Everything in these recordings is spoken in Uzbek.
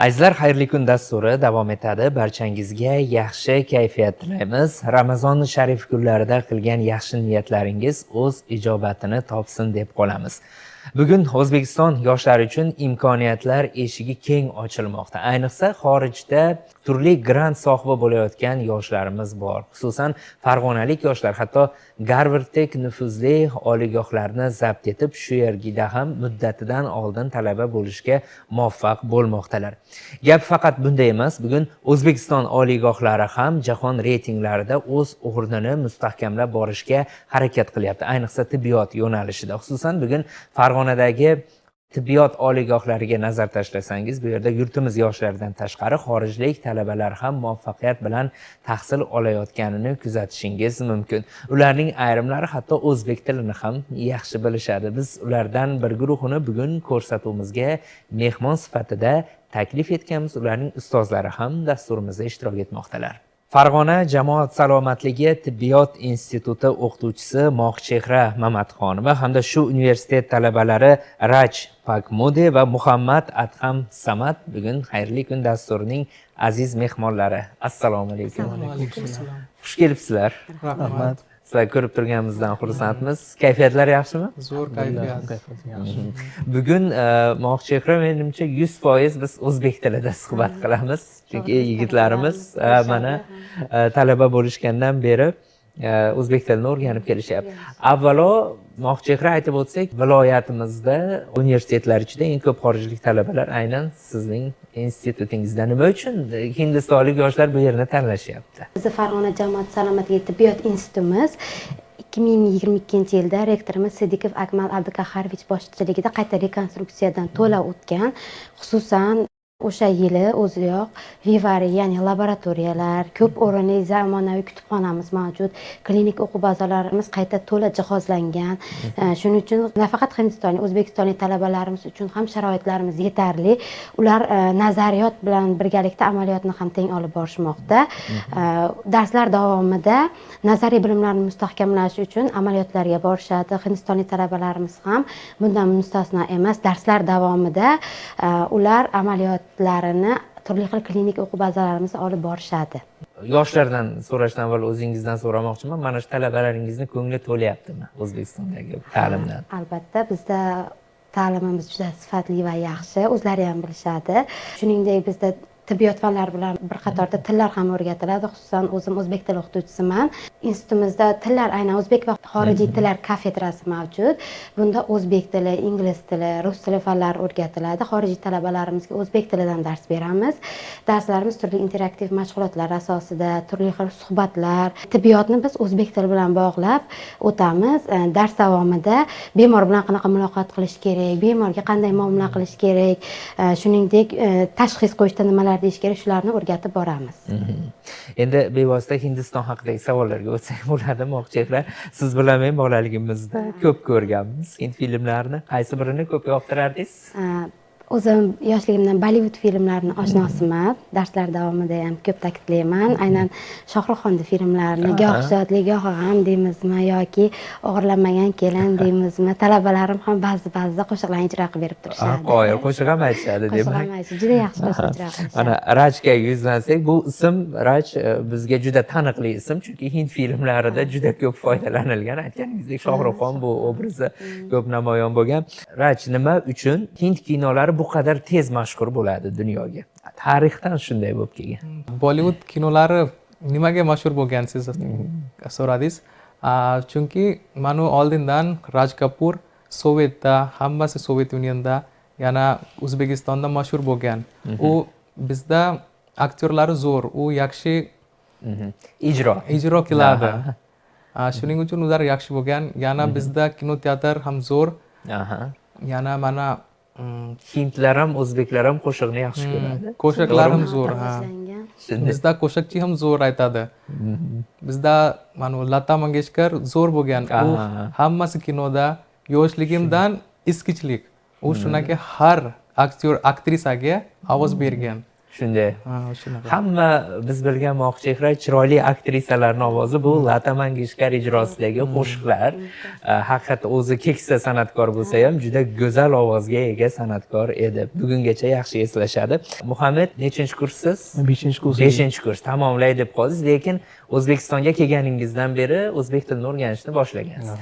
Azizlar, xayrli kun dasturi davom etadi. Barchangizga yaxshi kayfiyat tilaymiz. Ramazoni sharif kunlarida qilgan yaxshi niyatlaringiz o'z ijobatini topsin deb qolamiz. Bugun O'zbekiston yoshlari uchun imkoniyatlar eshigi keng ochilmoqda. Ayniqsa xorijda turli grant sohibi bo'layotgan yoshlarimiz bor. Xususan, farg'onalik yoshlar hatto Garvarddek nufuzli oliygohlarni zabt etib, shu yerda ham muddatidan oldin talaba bo'lishga muvaffaq bo'lmoqdalar. Gap faqat bunda emas, bugun O'zbekiston oliygohlari ham jahon reytinglarida o'z o'rnini mustahkamlab borishga harakat qilyapti. Ayniqsa tibbiyot yo'nalishida. Xususan, bugun Farg'onadagi tibbiyot oliygohlariga nazar tashlasangiz, bu yerda yurtimiz yoshlaridan tashqari xorijlik talabalar ham muvaffaqiyat bilan tahsil olayotganini kuzatishingiz mumkin. Ularning ayrimlari hatto o'zbek tilini ham yaxshi bilishadi. Biz ulardan bir guruhini bugun ko'rsatuvimizga mehmon sifatida taklif etganmiz. Ularning ustozlari ham dasturimizda ishtirok etmoqdalar. Farg'ona jamoat salomatligi tibbiyot instituti o'qituvchisi Moqchehra Mamatxonova hamda shu universitet talabalari Raj Pakmude va Muhammad Adham Samad bugun xayrli kun dasturining aziz mehmonlari. Assalomu alaykum. Alaykum assalom. Xush kelibsizlar. Rahmat. Sizlar ko'rib turganimizdan xursandmiz. Kayfiyatlar yaxshimi? Zo'r kayfiyat. Bugun Moqchehra, menimcha, 100% biz o'zbek tilida suhbat qilamiz. Chunki yigitlarimiz mana talaba bo'lishgandan beri o'zbek tilini o'rganib kelishyapti. Avvalo, Moqchehra, aytib o'tsak, viloyatimizda universitetlar ichida eng ko'p xorijlik talabalar aynan sizning institutingizda. Nima uchun hindistonlik yoshlar bu yerni tanlashyapti? Bizni Farg'ona jamoat salomatligi tibbiyot institutimiz 2022-yilda rektorimiz Sidikov Akmal Abduqahharovich boshchiligida qayta rekonstruksiyadan to'la o'tgan. Xususan, o'sha yili o'ziyoq vivariy, ya'ni laboratoriyalar, ko'p o'rinli zamonaviy kutubxonamiz mavjud, klinik o'quv bazalarimiz qayta to'la jihozlangan. Shuning uchun nafaqat hindistonlik, o'zbekistonlik talabalarimiz uchun ham sharoitlarimiz yetarli. Ular nazariyot bilan birgalikda amaliyotni ham teng olib borishmoqda. Darslar davomida nazariy bilimlarni mustahkamlash uchun amaliyotlarga borishadi. Hindistonlik talabalarimiz ham bundan mustasno emas. Darslar davomida ular amaliyotlarini turli xil klinik o'quv bazalarimizda olib borishadi. Yoshlardan so'rashdan avval o'zingizdan so'ramoqchiman. Mana shu talabalaringizni ko'ngli to'layaptimi O'zbekistondagi ta'limdan? Albatta, bizda ta'limimiz juda sifatli va yaxshi, o'zlari ham bilishadi. Shuningdek, bizda tibbiyot fanlari bilan bir qatorda tillar ham o'rgatiladi. Xususan, o'zim o'zbek tili o'qituvchisiman. Institutimizda tillar, aynan o'zbek va xorijiy tillar kafedrasi mavjud. Bunda o'zbek tili, ingliz tili, rus tili fanlari o'rgatiladi. Xorijiy talabalarimizga o'zbek tilidan dars beramiz. Darslarimiz turli interaktiv mashg'ulotlar asosida, turli xil suhbatlar, tibbiyotni biz o'zbek tili bilan bog'lab o'tamiz. Dars davomida bemor bilan qanaqa muloqot qilish kerak, bemorga qanday muomala qilish kerak, shuningdek, tashxis qo'yishda nimalar deyish kerak, shularni o'rgatib boramiz. Endi bevosita Hindiston haqidagi savollarga o'tsak bo'ladi, Moqchehra. Siz bilan men bolaligimizda ko'p ko'rganmiz hind filmlarini. Qaysi birini ko'p yoqtirardingiz? O'zim yoshligimdan Bollivud filmlarini oshnosiman. Darslar davomida ham ko'p ta'kidlayman. Aynan Shohruxxonni filmlarini, goh shodlik, goh g'am deymizmi yoki o'g'irlanmagan kelin deymizmi, talabalarim ham ba'zi ba'zida qo'shiqlarni ijro qilib berib turishadi. Qoyil, qo'shiq ham aytishadi Qo'shiq demak. ham aytishadi, juda yaxshi qo'shiq ijro qilishadi. Mana Rajga yuzlansak, bu ism Raj bizga juda taniqli ism, chunki hind filmlarida juda ko'p foydalanilgan. Aytganingizdek, Shohruxxon bu obrazi ko'p namoyon bo'lgan. Raj, nima uchun hind kinolari bu qadar tez mashhur bo'ladi dunyoga? Tarixdan shunday bo'lib kelgan. Bollywood kinolari nimaga mashhur bo'lgan, siz so'radingiz. Chunki manu oldindan Raj Kapur Sovetda, hammasi Sovet Unionda, yana O'zbekistonda mashhur bo'lgan. U bizda aktyorlari zo'r, u yaxshi Ijro. ijro qiladi. Shuning uchun ular yaxshi bo'lgan. Yana bizda kino teatr ham zo'r. Yana mana Hindlar ham, o'zbeklar ham qo'shiqni yaxshi ko'radi. Qo'shiqlar ham zo'r, ha. Rivojlangan. Shunday. Bizda qo'shiqchi ham zo'r aytadi. Bizda mana Lata Mangeshkar zo'r bo'lgan. U hammasi kinoda yoshligimdan eskichlik. U shunaqa har aktyor, aktrisaga ovoz bergan. Shunday. Ha, shunaqa. Hamma biz bilgan Mohichehra chiroyli aktrisalarning ovozi bu Lata Mangeshkar ijrosidagi qo'shiqlar. Haqiqatda o'zi keksa san'atkor bo'lsa ham juda go'zal ovozga ega san'atkor edi. Bugungacha yaxshi eslashadi. Muhammad, nechinchi kurssiz? 5-kurs. 5-kurs tamomlay deb qoldingiz, lekin O'zbekistonga kelganingizdan beri o'zbek tilini o'rganishni boshlagansiz.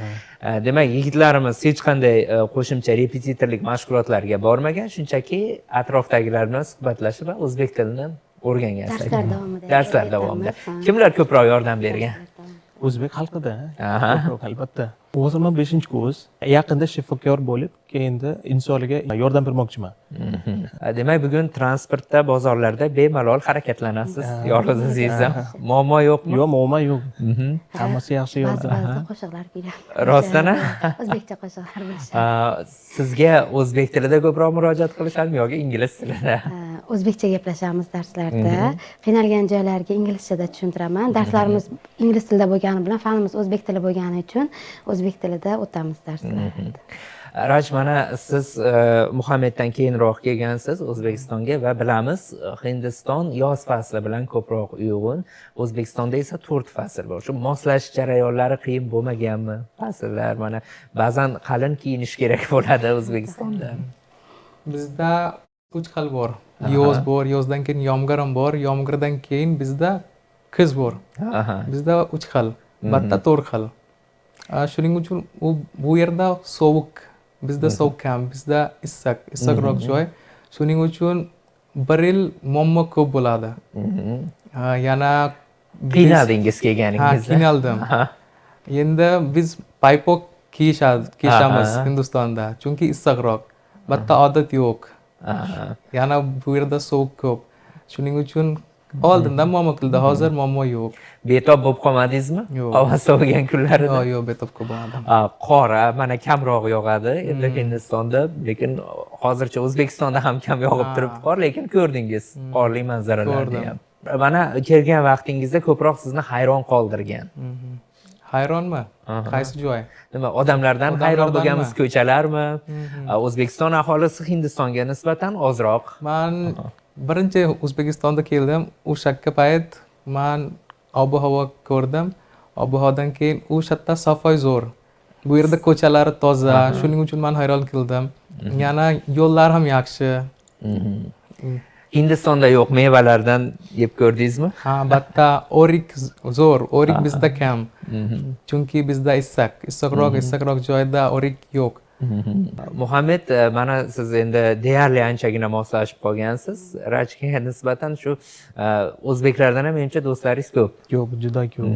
Demak, yigitlarimiz hech qanday qo'shimcha repetitorlik mashg'ulotlarga bormagan, shunchaki atrofdagilar bilan suhbatlashib va o'zbek tilini o'rgangansiz. Darslar davomida. Darslar davomida. O'rgatamiz, ha. Kimlar ko'proq yordam bergan? O'zbek xalqida. Aha. Ko'proq albatta. Hozir man 5-kurs. Yaqinda shifokor bo'lib, keyinda insonlarga yordam bermoqchiman. Demak, bugun transportda, bozorlarda bemalol harakatlanasiz. Yolg'iz o'zingiz ham. Muammo yo'qmi? Yo'q, muammo yo'q. Hammasi yaxshi Ba'zi yordam. ba'zi qo'shiqlar kuylaymiz. Rostdan a? O'zbekcha qo'shiqlar bilishadi. Sizga o'zbek tilida ko'proq murojaat qilishadimi yoki ingliz tilida? O'zbekcha gaplashamiz darslarda. Qiynalgan joylarga inglizchada tushuntiraman. Darslarimiz ingliz tilida bo'lgani bilan fanimiz o'zbek tili bo'lgani uchun o'zbek tilida o'tamiz darslarni. Raj, mana siz Muhammeddan keyinroq kelgansiz O'zbekistonga va bilamiz, Hindiston yoz fasli bilan ko'proq uyg'un, O'zbekistonda esa 4 fasl bor. Shu moslashish jarayonlari qiyin bo'lmaganmi? Fasllar, mana ba'zan qalin kiyinish kerak bo'ladi O'zbekistonda. Bizda uch xil bor. Yoz bor, yozdan keyin yomg'ir ham bor, yomg'irdan keyin bizda qiz bor. Bizda uch xil, bitta to'rt xil. Shuning uchun u bu yerda sovuq, bizda sovuq kam, bizda issiq, issiqroq joy. Shuning uchun bir yil muammo ko'p bo'ladi. Yana Qiynaldingiz Ha, kelganingizda? Qiynaldim. Endi biz paypoq kiyishamiz Hindistonda, chunki issiqroq. Bitta odat yo'q. Yana bu yerda sovuq ko'p. Shuning uchun oldindan muammo qildi, hozir muammo yo'q. Betob bo'lib qolmadingizmi? Yo'q. Havo sovigan kunlarida. Yo'q, yo'q, betob ko'p bo'lmadim. Qor mana kamroq yog'adi endi Hindistonda, lekin hozircha O'zbekistonda ham kam yog'ib turibdi qor, lekin ko'rdingiz qorli manzaralarni Ko'rdim. ham. Mana kelgan vaqtingizda ko'proq sizni hayron qoldirgan. Hayronmi? Qaysi joy? Nima, odamlardan hayron Odamlardanmi? bo'lganmiz, ko'chalarmi? O'zbekiston aholisi Hindistonga nisbatan ozroq. Man birinchi O'zbekistonda keldim. O'sha payt man ob-havo ko'rdim. Ob-havodan keyin o'sha yerda safoy zo'r. Bu yerda ko'chalari toza, shuning uchun man hayron qildim. Yana yo'llar ham yaxshi. Hindistonda yo'q mevalardan yeb ko'rdingizmi? Ha, albatta, o'rik zo'r, o'rik bizda kam. Chunki bizda issiq, issiqroq joyda o'rik yo'q. Muhammad, mana siz endi deyarli anchagina moslashib qolgansiz. Rajga nisbatan shu o'zbeklardan ham menimcha do'stlaringiz ko'p. Yo'q, juda ko'p.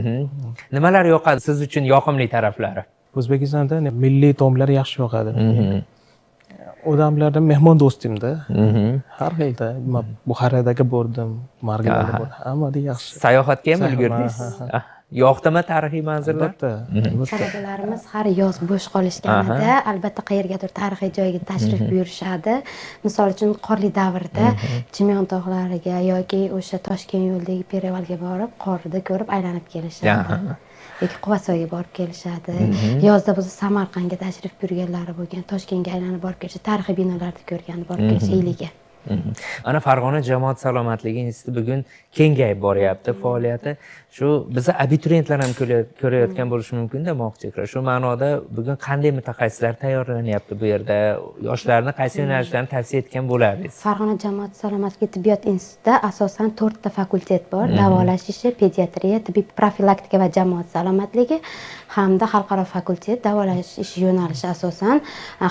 Nimalar yoqadi siz uchun, yoqimli taraflari? O'zbekistonda milliy taomlar yaxshi yoqadi. Odamlardan mehmon do'stimda. Har xilda. Man Buxorodagi bordim, Marg'ilonda bordim. Hammada yaxshi. Sayohatga ham ulgurdingiz. Ha, ha. Yoqdimi tarixiy manzillar? Albatta, albatta. Talabalarimiz har yoz bo'sh qolishganida albatta qayergadir tarixiy joyga tashrif buyurishadi. Misol uchun, qorli davrda Chimyon tog'lariga yoki o'sha Toshkent yo'lidagi перевал ga borib, qorni ko'rib aylanib kelishadi. Yoki Quvasoyga borib kelishadi. Yozda bo'lsa Samarqandga tashrif buyurganlari bo'lgan, Toshkentga aylanib borib kelishadi, tarixiy binolarni ko'rgani borib kelish iyliga. Ana Farg'ona jamoat salomatligi instituti bugun kengayib boryapti faoliyati. Shu biza abituriyentlar ham ko'rayotgan bo'lishi mumkin-da, Mohichehra. Shu ma'noda bugun qanday mutaxassislar tayyorlanyapti bu yerda? Yoshlarni qaysi yo'nalishlarni tavsiya etgan bo'lardingiz? Farg'ona jamoat salomatligi tibbiyot institutida asosan to'rtta fakultet bor. Davolash ishi, pediatriya, tibbiy profilaktika va jamoat salomatligi hamda xalqaro fakultet, davolash ishi yo'nalishi asosan.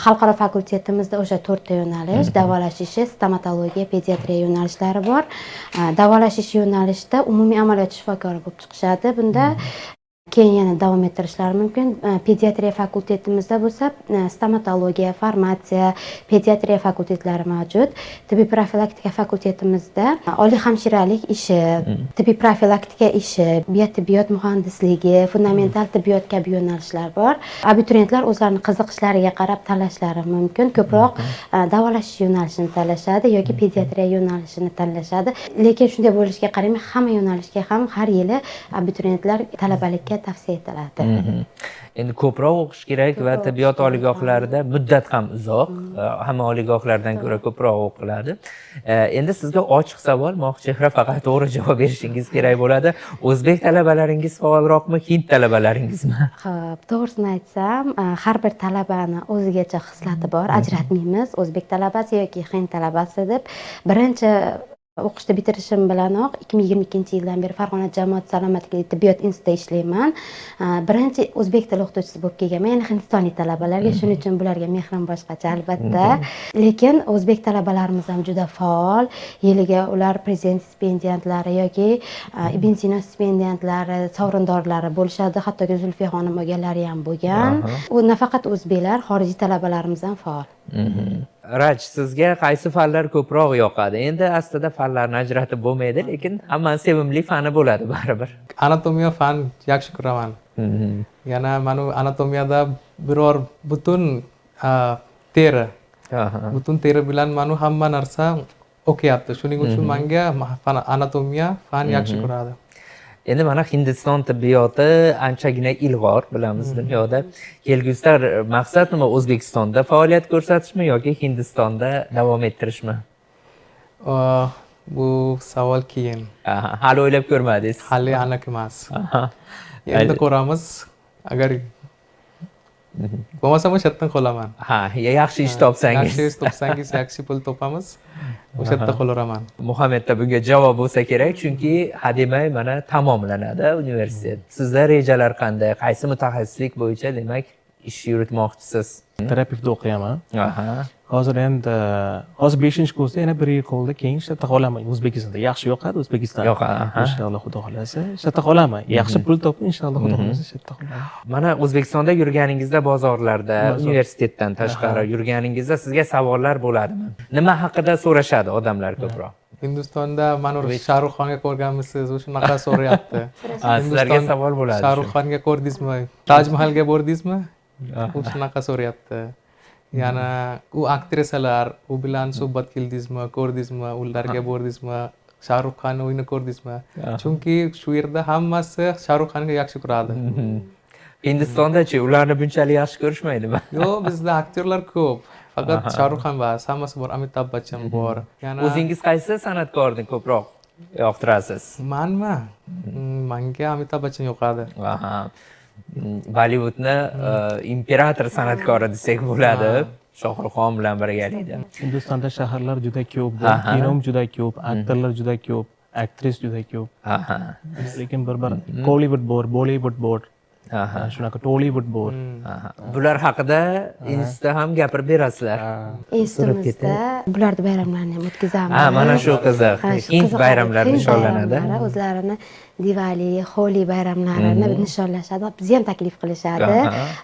Xalqaro fakultetimizda o'sha to'rtta yo'nalish, davolash ishi, stomatologiya, pediatriya yo'nalishlari bor. Davolash ishi yo'nalishida umumiy amaliyot shifokori bo'lib chiqishadi. Bunda keyin yana davom ettirishlari mumkin. Pediatriya fakultetimizda bo'lsa stomatologiya, farmatsiya, pediatriya fakultetlari mavjud. Tibbiy profilaktika fakultetimizda oliy hamshiralik ishi, tibbiy profilaktika ishi, biotibbiyot muhandisligi, fundamental tibbiyot kabi yo'nalishlar bor. Abituriyentlar o'zlarini qiziqishlariga qarab tanlashlari mumkin. Ko'proq davolash yo'nalishini tanlashadi yoki pediatriya yo'nalishini tanlashadi. Lekin shunday bo'lishiga qaramay, hamma yo'nalishga ham har yili abituriyentlar talabalikka o'qishga tavsiya etiladi. Endi ko'proq o'qish kerak va Ko'proq tibbiyot o'qish kerak, oliygohlarida muddat ham uzoq, hamma oliygohlardan ko'ra ko'proq o'qiladi. Endi sizga ochiq savol, Mohichehra, faqat to'g'ri javob berishingiz kerak bo'ladi. O'zbek talabalaringiz faolroqmi, hind talabalaringizmi? Xo'p, to'g'risini aytsam, har bir talabani o'zigacha xislati bor, ajratmaymiz, o'zbek talabasi yoki hind talabasi deb. Birinchi o'qishni bitirishim bilanoq 2022-yildan beri Farg'ona jamoat salomatligi tibbiyot institutida ishlayman. Birinchi o'zbek tili o'qituvchisi bo'lib kelganman, ya'ni hindistonlik talabalarga, shuning uchun bularga mehrim boshqacha albatta. Lekin o'zbek talabalarimiz ham juda faol. Yiliga ular prezident stipendiantlari yoki Ibn Sino stipendiantlari sovrindorlari bo'lishadi. Hattoki Zulfiya xonim olganlari ham bo'lgan. U nafaqat o'zbeklar, xorijiy talabalarimiz ham faol. Raj, sizga qaysi fanlar ko'proq yoqadi? Endi aslida fanlarni ajratib bo'lmaydi, lekin hammani sevimli fani bo'ladi baribir. Anatomiya fan yaxshi ko'raman. Yana mana anatomiyada biror butun teri, butun teri bilan mana hamma narsa o'qiyapti. Shuning uchun menga fan, anatomiya fan yaxshi ko'radi. Endi mana Hindiston tibbiyoti anchagina ilg'or, bilamiz, dunyoda. Kelgusida maqsad nima? O'zbekistonda faoliyat ko'rsatishmi yoki Hindistonda davom ettirishmi? Bu savol keyin. Aha, hali o'ylab ko'rmadingiz. Hali aniq emas. Endi ko'ramiz. Agar bo'lmasam o'sha yerdan qolaman. Ha, yaxshi ish topsangiz. Yaxshi ish topsangiz, yaxshi pul topamiz. O'sha yerda qolaveraman. Muhammedda bunga javob bo'lsa kerak, chunki hademay mana tamomlanadi universitet. Sizda rejalar qanday? Qaysi mutaxassislik bo'yicha, demak, ish yuritmoqchisiz? Terapevtda o'qiyapman. Hozir endi, hozir 5-kursda, yana bir yil qoldi, keyin ishlata qolaman O'zbekistonda. Yaxshi yoqadi O'zbekiston. Yoqadi, aha. Inshaalloh, xudo xohlasa, ishlata qolaman. Yaxshi pul topib, inshaalloh, xudo xohlasa, ishlata qolaman. Mana O'zbekistonda yurganingizda bozorlarda, Bozor. universitetdan tashqari yurganingizda sizga savollar bo'ladimi? Nima haqida so'rashadi odamlar ko'proq? Hindistonda mana Shahrux Xonga ko'rganmisiz? U shunaqa so'rayapti. Ha, sizlarga savol bo'ladi shu. Shahrux Xonga ko'rdingizmi? Taj Mahalga bordingizmi? U shunaqa so'rayapti. Yana u aktrisalar, u bilan suhbat qildingizmi, ko'rdingizmi, ularga bordingizmi? Shahrux Xonni uyini ko'rdingizmi? Chunki shu yerda hammasi Shahrux Xonga yaxshi ko'radi. Hindistonda-chi, ularni bunchalik yaxshi ko'rishmaydimi? Yo'q, bizda aktyorlar ko'p. Faqat Shahrux Xon emas, hammasi bor, Amitabh Bachchan bor. Yana O'zingiz qaysi san'atkorni ko'proq yoqtirasiz? Manmi? Manga Amitabh Bachchan yoqadi. Aha. Bollywoodni imperator san'atkori desak bo'ladi. Shohrux Xon bilan birgalikda. Hindistonda shaharlar juda ko'p, kino juda ko'p, aktorlar juda ko'p, aktris juda ko'p. Lekin bir Kollywood bor, Bollywood bor. Shunaqa Tollywood bor. Aha. Bular haqida institutda ham gapirib berasizlar. Institutimizda bularni bayramlarini ham o'tkazamiz. Ha, mana shu qiziq. Ha, shu Hind qiziqadi. bayramlari Hind nishonlanadi. bayramlari, o'zlarini Divali, Holi bayramlarini nishonlashadi. Bizni ham taklif qilishadi.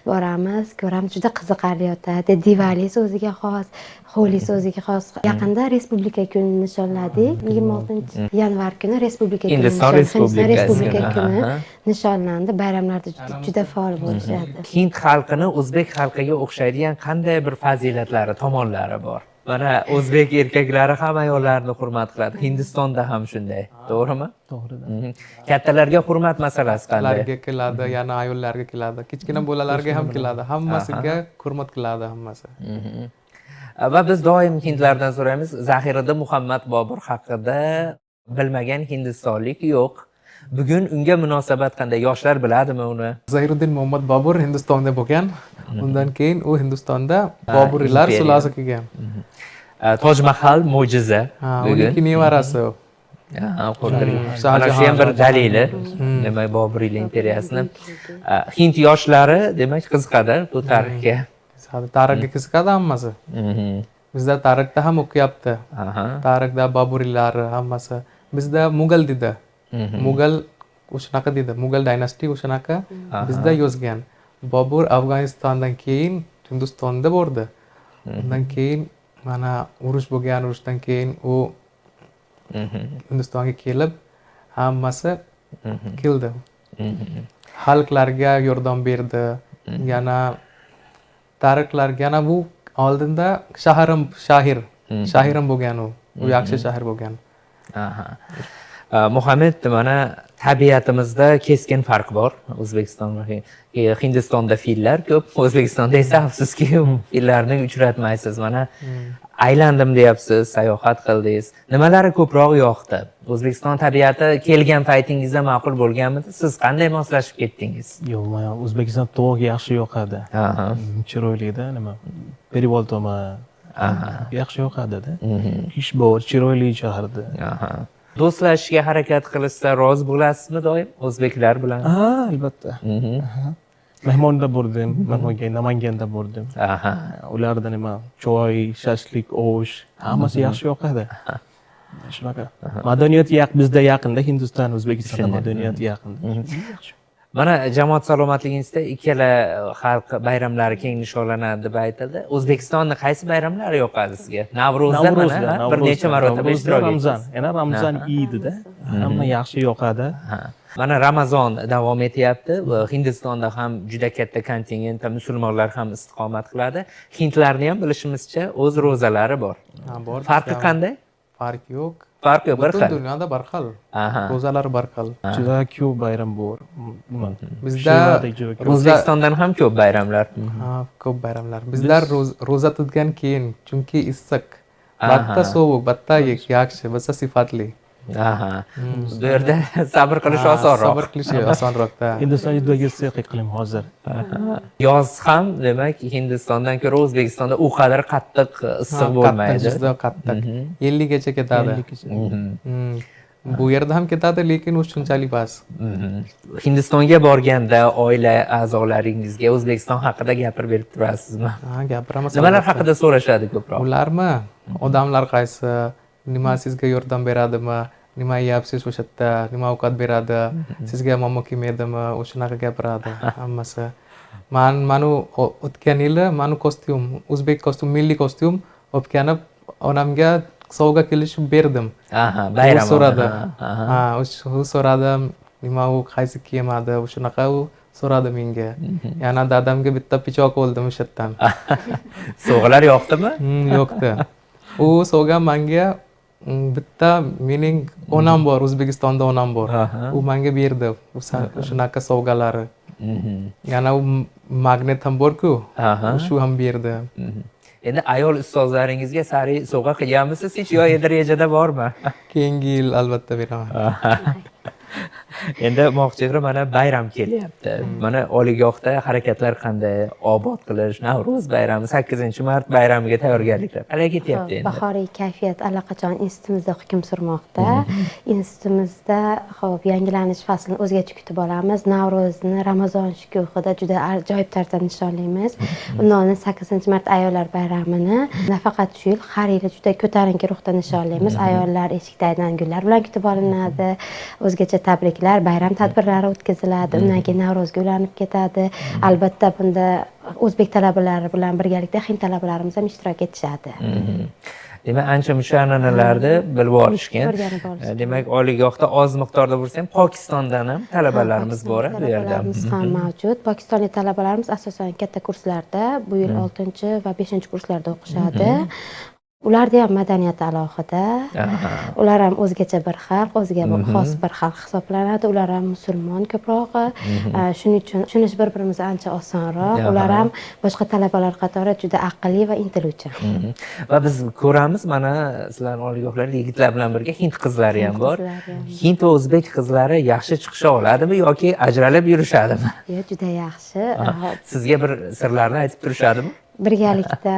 Boramiz, ko'ramiz, juda qiziqarli o'tadi. Divali o'ziga xos, Holi o'ziga xos. Yaqinda Respublika kunini nishonladik. 26-yanvar kuni Respublika kuni Hindiston Hindiston Respublikasi Respublika kuni, kuni nishonlandi. Bayramlarda juda, juda faol bo'lishadi. Hind xalqini o'zbek xalqiga o'xshaydigan qanday bir fazilatlari, tomonlari bor? Mana o'zbek erkaklari ham ayollarni hurmat qiladi. Hindistonda ham shunday, to'g'rimi? To'g'ri. Kattalarga hurmat masalasi qanday? Ularga keladi, yana ayollarga keladi, kichkina bolalarga ham keladi, hammasiga hurmat qiladi hammasi. Va biz doim hindlardan so'raymiz, Zahiriddin Muhammad Bobur haqida bilmagan hindistonlik yo'q. Bugun unga munosabat qanday? Yoshlar biladimi uni? Zahiriddin Muhammad Bobur Hindistonda bo'lgan. Undan keyin u Hindistonda Boburiylar imperiya. sulolasi kelgan. Toj Mahal mo'jiza Ha, bugun. uniki nevarasi. Ha, qurdirgan. Shahjahan, Mana shu ham bir Shahjahan. dalili. Demak, Boburiylar imperiyasini. Hind yoshlari demak qiziqadi bu tarixga. Tarixga qiziqadi hammasi. Bizda tarixda ham o'qiyapti. Tarixda Boburiylar hammasi. Bizda Mughal dedi. Mughal o'shanaqa dedi. Mughal dynasty o'shanaqa bizda yozgan. Bobur Afg'onistondan keyin Hindistonda bordi. Undan keyin mana urush bo'lgan, urushdan keyin u Hindistonga kelib hammasi keldi. Xalqlarga yordam berdi. Yana tarixlarga, yana bu oldinda shaharim shahir. Shahirim bo'lgan u. U yaxshi shahar bo'lgan. Muhammad, mana Tabiatimizda keskin farq bor. O'zbekiston va Hindistonda fillar ko'p, O'zbekistonda esa afsuski fillarni uchratmaysiz. Mana aylandim deyapsiz, sayohat qildingiz. Nimalari ko'proq yoqdi? O'zbekiston tabiati kelgan paytingizda ma'qul bo'lganmidi? Siz qanday moslashib ketdingiz? Yo'q, man O'zbekiston tog' yaxshi yoqadi. Chiroylida nima, перевал tomon yaxshi yoqadida. Ish bor, chiroyli shaharda. Do'stlashishga harakat qilishsa rozi bo'lasizmi doim o'zbeklar bilan? Ha, albatta. Mehmonda bordim, mehmonga Namanganda bordim. Ularda nima, choy, shashlik, osh, hammasi yaxshi yoqadi. Shunaqa. Madaniyat bizda yaqinda, Hindiston, O'zbekistonda madaniyat yaqinda. Mana jamoat salomatligi institutida ikkala xalq bayramlari keng nishonlanadi deb aytildi. O'zbekistonni qaysi bayramlari yoqadi sizga? Navro'zda mana bir necha marotaba Navruzda ishtirok Ramzan. etdingiz. Yana Ramzan Idida hamma yaxshi yoqadi. Ha. Mana Ramazon davom etyapti va Hindistonda ham juda katta kontingentda musulmonlar ham istiqomat qiladi. Hindlarni ham bilishimizcha o'z ro'zalari bor. Ha, bor. Farqi bizda ham. qanday? Farq yo'q. Farq yo'q, bir Butun xil. dunyoda bir xil. Ro'zalar bir xil. Juda ko'p bayram bor. Nima? Bizda Shevadek juda ko'p. O'zbekistondan ham ko'p bayramlar. Ha, ko'p bayramlar. Bizlar ro'za tutgan keyin, chunki issiq. Batta sovuq, batta yaxshi, batta sifatli. Bu yerda sabr qilish osonroq. Sabr qilish osonroqda. Hindiston juda issiq iqlim hozir. Yoz ham demak Hindistondan ko'ra O'zbekistonda u qadar qattiq issiq bo'lmaydi. Qattiq, juda qattiq. 50 gacha ketadi. Bu yerda ham ketadi, lekin u shunchalik emas. Hindistonga borganda oila a'zolaringizga O'zbekiston haqida gapirib berib turasizmi? Ha, gapiraman. Nimalar haqida so'rashadi ko'proq? Ularmi? Odamlar qaysi, nima sizga yordam beradimi, nima yeyapsiz o'sha yerda, nima ovqat beradi, sizga muammo kelmaydimi, u shunaqa gapiradi hammasi. Man manu o'tgan yili manu kostyum, o'zbek kostyum, milliy kostyum olib kelib onamga sovg'a qilishib berdim. Aha, bayram. U so'radi. Aha. Ha, u so'radi, nima u qaysi kiyimadi, u shunaqa u so'radi menga. Yana dadamga bitta pichoq oldim o'sha yerdan. Sovg'alar yoqdimi? Yo'qdi. U sovg'a menga bitta mening onam bor, O'zbekistonda onam bor. U menga berdi. U shunaqa sovg'alari. Yana u magnet ham bor-ku. Shu ham berdi. Endi ayol ustozlaringizga sari sovg'a qilganmisiz hech yo endi rejada bormi? Keyingi yil albatta beraman. Endi Moqchehra mana bayram kelyapti. Mana oliygohda harakatlar qanday? Obod qilish, Navro'z bayrami, 8-mart bayramiga tayyorgarliklar qalay ketyapti endi? Bahoriy kayfiyat allaqachon institutimizda hukm surmoqda. Institutimizda hop yangilanish faslini o'zgacha kutib olamiz. Navro'zni Ramazon shukuhida juda ajoyib tarzda nishonlaymiz. Undan oldin 8-mart ayollar bayramini nafaqat shu yil, har yili juda ko'tarinki ruhda nishonlaymiz. Ayollar eshikdan gullar bilan kutib olinadi. O'zgacha tabriklar, bayram tadbirlari o'tkaziladi. Undan keyin Navro'zga ulanib ketadi. Albatta bunda o'zbek talabalari bilan birgalikda hind talabalarimiz ham ishtirok etishadi. Demak, ancha muncha an'analarni bilib olishgan. O'rganib olishgan. Demak, oliygohda oz miqdorda bo'lsa ham Pokistondan ham talabalarimiz bor bu yerda. Talabalarimiz ham mavjud. Pokistonlik talabalarimiz asosan katta kurslarda, bu yil 6 va 5 kurslarda o'qishadi. Ularda ham madaniyati alohida. Ular ham o'zgacha bir xalq, o'ziga bir xos bir xalq hisoblanadi. Ular ham musulmon ko'prog'i. Shuning uchun tushunish bir-birimizni ancha osonroq. Ular ham boshqa talabalar qatori juda aqlli va intiluvchan. Va biz ko'ramiz, mana sizlarning oliygohlarda yigitlar bilan birga hind qizlari ham bor. Qizlari ham. Hind va o'zbek qizlari yaxshi chiqisha oladimi yoki ajralib yurishadimi? Yo'q, juda yaxshi. Sizga bir sirlarni aytib turishadimi? Birgalikda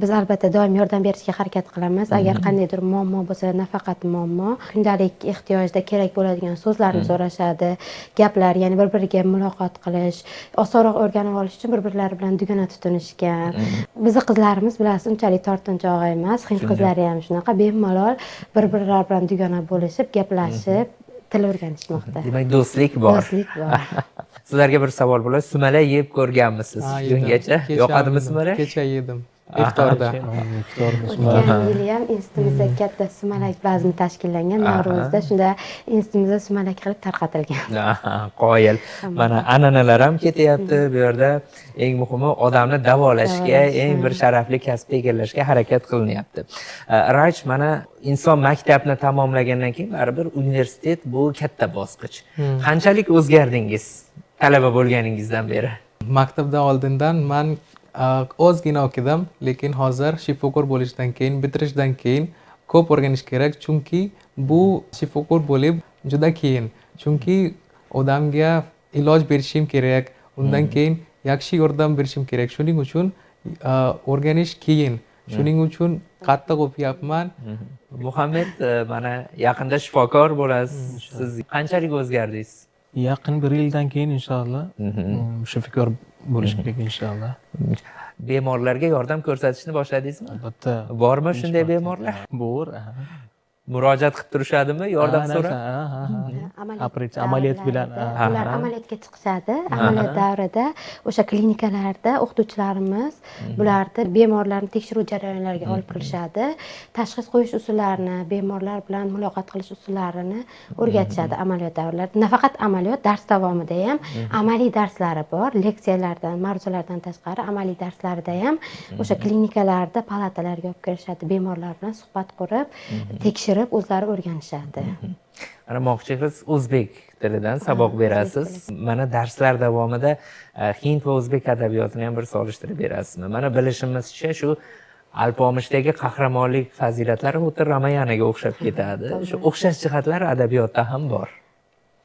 biz albatta doim yordam berishga harakat qilamiz. Agar qandaydir muammo bo'lsa, nafaqat muammo, kundalik ehtiyojda kerak bo'ladigan so'zlarni so'rashadi, gaplar, ya'ni bir-biriga muloqot qilish, osonroq o'rganib olish uchun bir-birlari bilan dugona tutinishgan. Bizni qizlarimiz bilasiz, unchalik tortinchoq emas, hind qizlari ham shunaqa bemalol bir-birlari bilan dugona bo'lishib, gaplashib, til o'rganishmoqda. Demak, do'stlik bor. Do'stlik bor. Sizlarga bir savol bo'ladi. Sumalak yeb ko'rganmisiz Ha, yedim. bungacha? Kecha Yoqadimi yedim. sumalak? Kecha yedim. Iftorda. Iftorda. O'tgan yili ham institutimizda katta sumalak bazmi tashkillangan Navro'zda, shunda institutimizda sumalak qilib tarqatilgan. Aha, qoyil. Mana an'analar ham ketyapti bu yerda. Eng muhimi, odamni davolashga, Davolashga. eng bir sharafli kasbni egallashga harakat qilinyapti. Raj, mana inson maktabni tamomlagandan keyin baribir universitet bu katta bosqich. Qanchalik o'zgardingiz talaba bo'lganingizdan beri? Maktabda oldindan man ozgina o'qidim, lekin hozir shifokor bo'lishdan keyin, bitirishdan keyin ko'p o'rganish kerak, chunki bu shifokor bo'lib juda qiyin, chunki odamga iloj berishim kerak, undan keyin yaxshi yordam berishim kerak. Shuning uchun o'rganish qiyin, shuning uchun qattiq o'qiyapman. Muhammad, mana yaqinda shifokor bo'lasiz. Siz qanchalik o'zgardingiz? Yaqin bir yildan keyin, inshaalloh, shifokor bo'lish kerak, inshaalloh. Bemorlarga yordam ko'rsatishni boshladingizmi? Albatta. Bormi shunday bemorlar? Bor, aha. Murojaat qilib turishadimi yordam so'rab? Ha, ha, ha. Amaliyot Operatsiya, amaliyot bilan, davrlarida ha. Ular amaliyotga chiqishadi. Amaliyot davrida o'sha klinikalarda o'qituvchilarimiz bularni, bemorlarni tekshiruv jarayonlariga olib kirishadi, tashxis qo'yish usullarini, bemorlar bilan muloqot qilish usullarini o'rgatishadi amaliyot davrlarida. Nafaqat amaliyot, dars davomida ham amaliy darslari bor. Leksiyalardan, ma'ruzalardan tashqari amaliy darslarida ham o'sha klinikalarda palatalarga olib kirishadi, bemorlar bilan suhbat qurib, tekshirib, o'zlari o'rganishadi. Mana, Moqchehra, siz o'zbek tilidan saboq berasiz. Mana darslar davomida hind va o'zbek adabiyotini ham bir solishtirib berasizmi? Mana bilishimizcha, shu Alpomishdagi qahramonlik fazilatlari xuddi Ramayanaga o'xshab ketadi. Shu o'xshash jihatlar adabiyotda ham bor.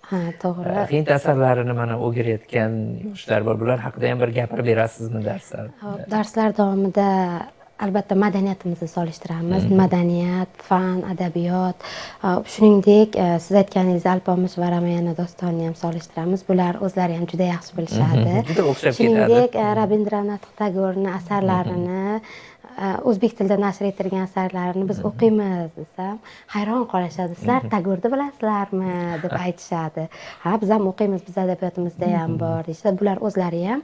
Ha, to'g'ri. Hind asarlarini mana o'rganayotgan yoshlar bor. Bular haqida ham bir gapirib berasizmi darslar? Hop, darslar davomida albatta madaniyatimizni solishtiramiz: madaniyat, fan, adabiyot. Shuningdek, siz aytganingizdek, Alpomish va Ramayana dostonini ham solishtiramiz. Bular o'zlari ham juda yaxshi bilishadi. Juda o'xshab ketadi. Shuningdek, Rabindranat Tagorni asarlarini, o'zbek tilida nashr etilgan asarlarini biz o'qiymiz desam, hayron qolishadi. "Sizlar Tagorni bilasizlarmi?" deb aytishadi. "Ha, biz ham o'qiymiz, biz adabiyotimizda ham bor", deyishadi. Bular o'zlari ham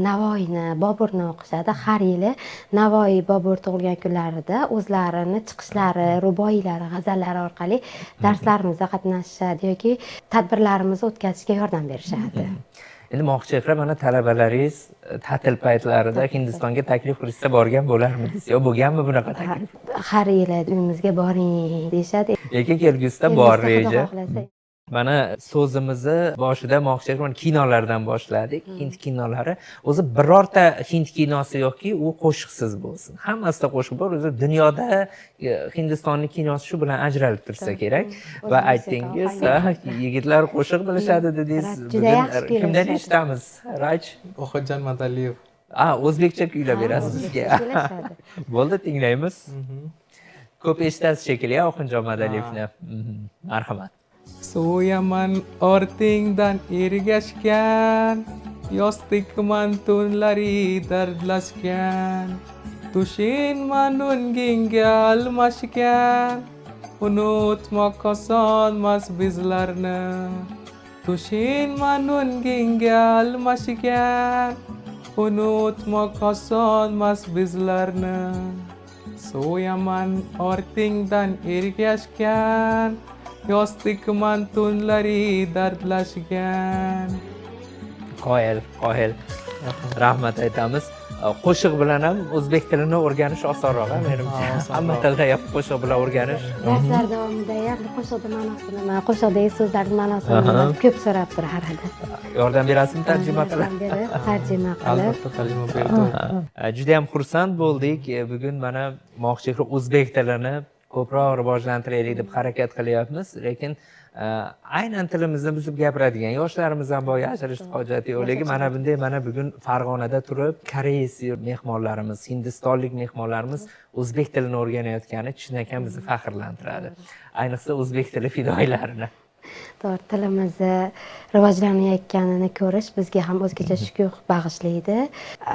Navoiyni, Boburni o'qishadi. Har yili Navoiy, Bobur tug'ilgan kunlarida o'zlarini chiqishlari, ruboiylari, g'azallari orqali darslarimizda qatnashishadi yoki tadbirlarimizni o'tkazishga yordam berishadi. Endi, Moqchehra, mana talabalaringiz ta'til paytlarida Hindistonga taklif qilishsa, borgan bo'larmidingiz yo bo'lganmi bunaqa taklif? Har yili "Uyimizga boring", deyishadi. Lekin kelgusida bor Kelgusida, Xudo reja. xohlasa. Mana so'zimizni boshida, Moqchehra, mana kinolardan boshladik. Hind kinolari, o'zi birorta hind kinosi yo'qki, u qo'shiqsiz bo'lsin. Hammasida qo'shiq bor. O'zi dunyoda Hindistonni kinosi shu bilan ajralib tursa kerak. Va O'zi musiqa aytdingiz, ohangi. ha, yigitlar qo'shiq bilishadi dedingiz. Juda Bugun yaxshi kimdan kuylashadi. eshitamiz, Raj? Oxunjon Madaliyev. A, o'zbekcha kuylab berasiz bizga? Kuylashadi. Bo'ldi, tinglaymiz. Ko'p eshitasiz shekilli, Oxunjon Madaliyevni. Marhamat. So'yaman ortingdan ergashgan, yostiqman tunlari dardlashgan, Tushinman o'ngingga almashgan. Unutmoq osonmas bizlarni. Tushinman o'ngingga almashgan. Unutmoq osonmas bizlarni. So'yaman ortingdan ergashgan, yostiqman tunlari dardlashgan. Qoyil, qoyil, rahmat aytamiz. Qo'shiq bilan ham o'zbek tilini o'rganish osonroq, a, menimcha. Ha, osonroq. Hamma tilda ham qo'shiq bilan o'rganish. Darslar davomida ham bu qo'shiqni ma'nosi nima, qo'shiqdagi so'zlarni ma'nosi nima deb ko'p so'rab turardi. Yordam berasizmi tarjima qilib? Yordam berib, tarjima qilib. Albatta, tarjima berdi. Juda ham xursand bo'ldik. Bugun mana, Moqchehra, o'zbek tilini ko'proq rivojlantiraylik deb harakat qilyapmiz, lekin aynan tilimizni buzib gapiradigan yoshlarimiz ham bor, yashirishni hojati yo'q. Lekin mana bunday, mana bugun Farg'onada turib koreys mehmonlarimiz, hindistonlik mehmonlarimiz o'zbek tilini o'rganayotgani chinakam bizni faxrlantiradi, ayniqsa o'zbek tili fidoyilarini. To'g'ri, tilimizni rivojlanayotganini ko'rish bizga ham o'zgacha shukuh bag'ishlaydi.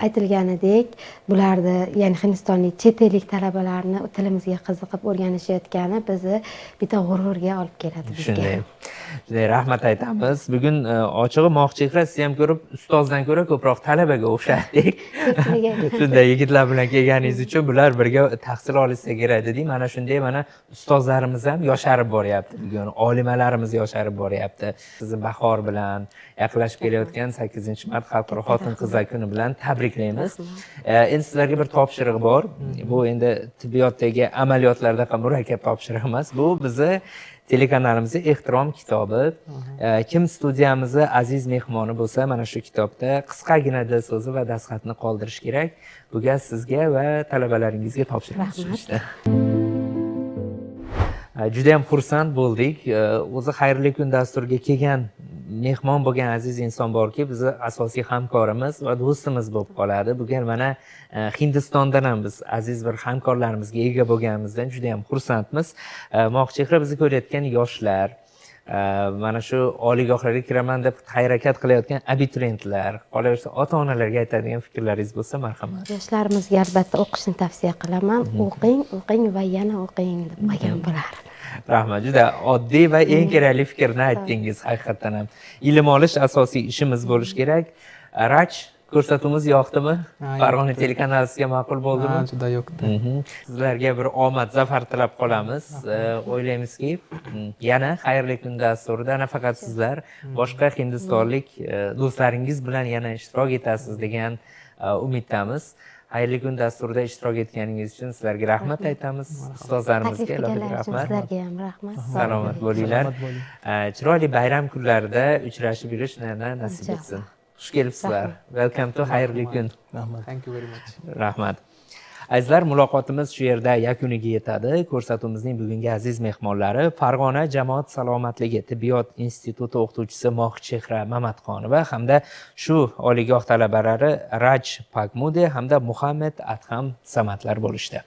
Aytilganidek, bularni, ya'ni hindistonlik, chet ellik talabalarni tilimizga qiziqib o'rganishayotgani bizni bitta g'ururga olib keladi bizga. Shunday, rahmat aytamiz. Bugun ochig'i, Moxchehra, sizni ham ko'rib, ustozdan ko'ra ko'proq talabaga o'xshadik. Ko'pchilik. Shunday yigitlar bilan kelganingiz uchun bular birga tahsil olishsa kerak dedik. Mana shunday, mana ustozlarimiz ham yosharib boryapti bugun, olimalarimiz yosharib boryapti. Sizni bahor bilan, yaqinlashib kelayotgan 8-mart Xalqaro xotin qizlar kuni bilan tabriklaymiz. Endi sizlarga bir topshiriq bor. Bu endi tibbiyotdagi amaliyotlarda ham murakkab topshiriq emas. Bu bizni telekanalimizga ehtirom kitobi. Kim studiyamizni aziz mehmoni bo'lsa, mana shu kitobda qisqagina dil so'zi va dastxatni qoldirish kerak. Bu gaz sizga va talabalaringizga topshiramiz shu Rahmat. ishni. Judayam xursand bo'ldik. O'zi Xayrli kun dasturiga kelgan, mehmon bo'lgan aziz inson borki, bizni asosiy hamkorimiz va do'stimiz bo'lib qoladi. Bugun mana Hindistondan ham biz aziz bir hamkorlarimizga ega bo'lganimizdan judayam xursandmiz. Moxchehra, bizni ko'rayotgan yoshlar, mana shu oliygohlarga kiraman deb harakat qilayotgan abituriyentlar, qolaversa ota onalarga aytadigan fikrlaringiz bo'lsa, marhamat. Yoshlarimizga albatta o'qishni tavsiya qilaman. O'qing, o'qing va yana o'qing deb qo'ygan bo'lardim. Rahmat, juda oddiy va eng kerakli fikrni aytdingiz. Haqiqatdan ham ilm olish asosiy ishimiz bo'lishi kerak. Raj, ko'rsatuvimiz yoqdimi? Ha, Farg'ona telekanali sizga ma'qul bo'ldimi? Ha, juda yoqdi. Sizlarga bir omad, zafar tilab qolamiz. O'ylaymizki, yana Xayrli kun dasturida nafaqat sizlar, boshqa hindistonlik do'stlaringiz bilan yana ishtirok etasiz degan umiddamiz. Xayrli kun dasturida ishtirok etganingiz uchun sizlarga rahmat aytamiz. Ustozlarimizga Taklif alohida qilganlar uchun rahmat. Sizlarga ham rahmat. Salomat bo'linglar. Salomat bo'ling. Chiroyli bayram kunlarida uchrashib yurish nasib Inshaalloh. etsin. Xush kelibsizlar. Welcome to Xayrli kun. Rahmat. Thank you very much. Rahmat. Azizlar, muloqotimiz shu yerda yakuniga yetadi. Ko'rsatuvimizning bugungi aziz mehmonlari Farg'ona jamoat salomatligi tibbiyot instituti o'qituvchisi Moxchehra Mamatxonova hamda shu oliygoh talabalari Raj Pakmude hamda Muhammad Adham Samatlar bo'lishdi.